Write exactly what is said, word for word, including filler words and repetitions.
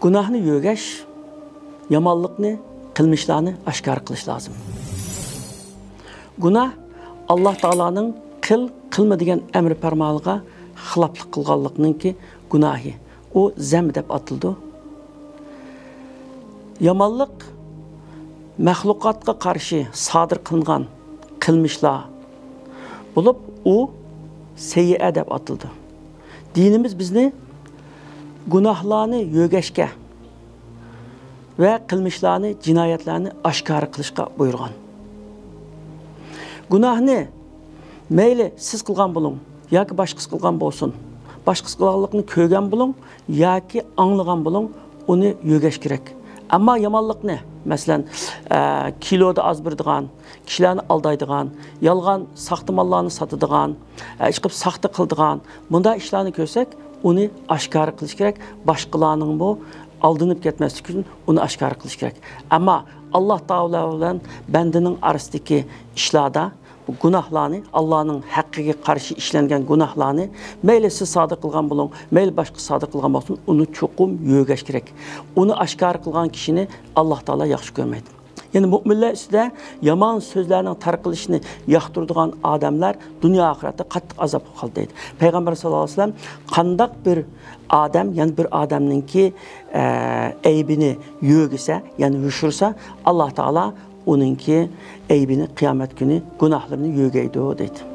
گۇناھنى يۆگەش، يامانلىقنى، قىلمىشلارنى ئاشكارا قىلىش لازىم. گۇناھ ئاللا تائالانىڭ قىل، قىلما دېگەن ئەمرى پەرمانىغا خىلاپلىق قىلغانلىقنىڭكى گۇناھى. ئۇ زەمب دەپ ئاتىلىدۇ. يامانلىق مەخلۇقاتقا قارشى سادىر قىلىنغان قىلمىشلار بولۇپ، ئۇ سەييىئە دەپ ئاتىلىدۇ. دىنىمىز بىزنى گۇناھلارنى يۆگەشكە ۋە قىلمىشلارنى، جىنايەتلەرنى ئاشكارا قىلىشقا بۇيرۇغان. گۇناھنى مەيلى سىز قىلغان بولۇڭ ياكى باشقىسى قىلغان بولسۇن، باشقىسى قىلغانلىقنى كۆرگەن بولۇڭ ياكى ئاڭلىغان بولۇڭ، ئۇنى يۆگەش كېرەك. ئەمما يامانلىقنى، مەسىلەن، ئە، كىلودا ئاز بېرىدىغان، كىشىلەرنى ئالدايدىغان، يالغان، ساختا ماللارنى ساتىدىغان، ئە، ئىشقىلىپ ساختا قىلىدىغان، بۇنداق ئىشلارنى كۆرسەك، ئۇنى ئاشكارا قىلىش كېرەك، باشقىلارنىڭمۇ ئالدىنىپ كەتمەسلىك ئۈچۈن ئۇنى ئاشكارا قىلىش كېرەك. ئەمما ئاللا تائالا بىلەن بەندىنىڭ ئارىسىدىكى ئىشلاردا بۇ گۇناھلارنى، ئاللانىڭ ھەققىگە قارشى ئىشلەنگەن گۇناھلارنى، مەيلى سىز سادىر قىلغان بولۇڭ، مەيلى باشقىسى سادىر قىلغان بولسۇن، ئۇنى چوقۇم يۆگەش كېرەك. ئۇنى ئاشكارا قىلغان كىشىنى ئاللا تائالا ياخشى كۆرمەيدۇ. يەنى مۆمىنلەر ئۈستىدە يامان سۆزلەرنىڭ تارقىلىشىنى ياقتۇرىدىغان ئادەملەر دۇنيا ئاخىرەتتە قاتتىق ئازابقا قالىدۇ دەيدۇ. پەيغەمبەر ساللاللاھۇ ئەلەيھى ۋەسەللەم قانداق بىر ئادەم، يەنى بىر ئادەمنىڭكى، ئە، ئەيىبىنى يۆگىسە، يەنى يوشۇرسا، ئاللا تائالا ئۇنىڭكى ئەيىبىنى قىيامەت كۈنى گۇناھلىرىنى يۆگەيدۇ دەيدۇ.